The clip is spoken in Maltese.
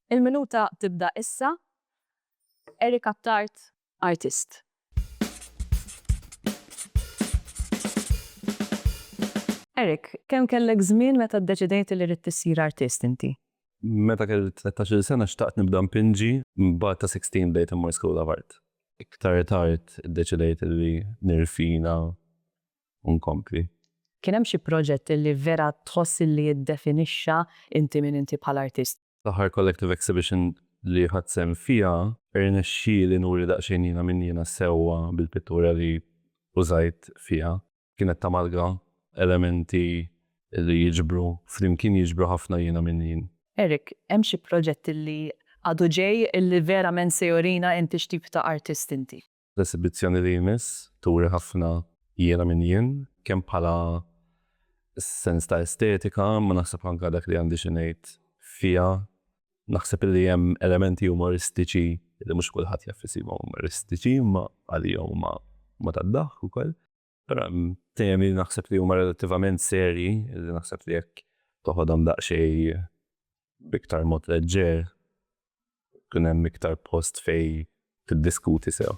Il-minuta tibda issa. Eric Attard, artist. Eric, kemm kellek żmien meta ddeċidejt li ridt issir artist inti? Meta kelli tlettax-il sena xtaqt nibda npinġi, mbagħad ta' 16 bdejt immur School of Art. Iktar tard iddeċidejt li nirfina u nkompli. Kien hemm xi proġett li vera tħoss li jiddefinixxa inti min inti bħala artist? L-aħħar collective exhibition li ħadt sehem fiha, irnexxieli nuri daqsxejn jiena min jiena sewwa bil-pittura li użajt fiha. Kienet tamalga elementi li jiġbru flimkien jiġbru ħafna jiena min jien. Eric, hemm xi proġett li għadu ġej li verament se jurina inti x'tip ta' artist inti? L-esibizzjoni li jmiss turi ħafna jiena min jien, kemm bħala sens ta' estetika, imma naħseb anke dak li għandi xi ngħid fiha. Naħseb li hemm elementi umoristiċi li mhux kulħadd jaf isibhom umoristiċi, imma għalija huma huma tad-daħk ukoll. Però hemm temi li naħseb li huma relattivament serji li naħseb li jekk toħodhom daqsxejn b'iktar mod leġġer ikun hemm iktar post fejn tiddiskuti sew.